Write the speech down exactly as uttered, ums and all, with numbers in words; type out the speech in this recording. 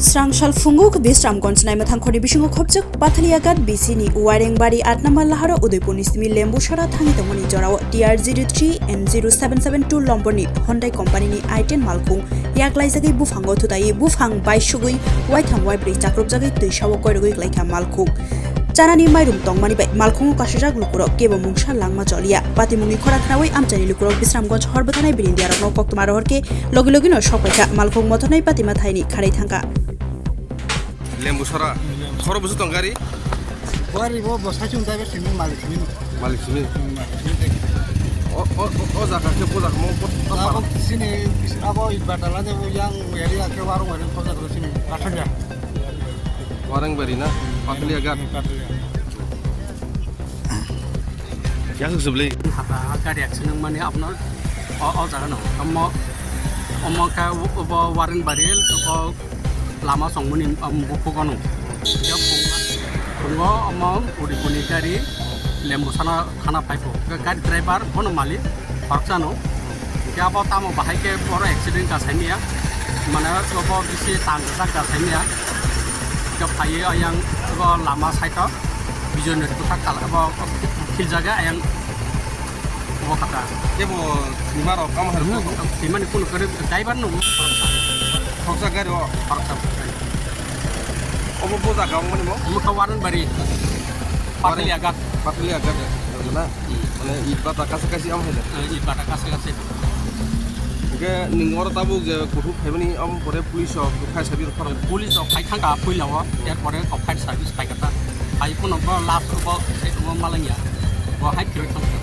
Srang sal phungo khe Bisramganj naima thangkhorni bisingo khopjak Pathaliagat B C ni Warengbari aat number laharo Udaipurni simi Lembusara thangwi tongmani jorao T R zero three N zero seven seven two lomborni Hyundai company ni I ten malkhung yaklaijagwi buphango thutaiwi buphang bai sugwi waitham waibrwi chakrupjagwi twisao koirogwi klaikha malkhung. Chanani mairum tongmani bai malkhungo kasijak lukurok kebo mungsa langma choliya. Patimungni khora khnaui amchaini lukurok Bisramganj hor bwthanai birindiarokno koktwma rohor khe logi logino sok paikha. Malkhung mothornai patima thaini kharwi thangkha. Lembusara. Khoro bwswk tong gari? Gari bo, bo saichung driver simi malik simi. Malik simi. Hmm, malik simi. O, o, o, o jaga khe bo jaga mo bo, bo Abo sini, abo Itbatala de bo yang area khe warung warung ko jaga sini. Kathanya. Warengbari na? Pathaliagat. Pathaliagat. Yang sebeli. Hata gari accident mani apno o, o jaga no. Omo, omo ka bo Warengbari, o lama songmani, um, bukhuk ano. Ya phungo, phungo omo Udaipurni gari Lembusara thana phaikho. Gari driver bono malik khoroksa no. Hingke abo tamo bahai khe boro accident ka saimaya. Mane obo bisi tang rijak ka saimaya. Hingke phaiye ayang obo lama side o Bijoynagar bwkhak kala obo philjaga ayang obo kata. Kebo twima rok kamo hai rok? Twimani kunu kare driver no. Khoroksa gari o? Khoroksa. Obo bo jaga wngmani mo? Omo kha Warengbari. Pathaliagat. Pathaliagat na? Hmm. Mane Itbata kaisa kaisa omo hai da? Eh, Itbata kaisa kaisa. Hingke nwng oro tabuk je kuthuk phaimani omo pore police rok khai sabi rok khorang? Police rok khai thangkha puila o, er pore kok fire service phaikha ta. Phai phano bo last bo se omo malangya. Bo hai phiroi thangkha.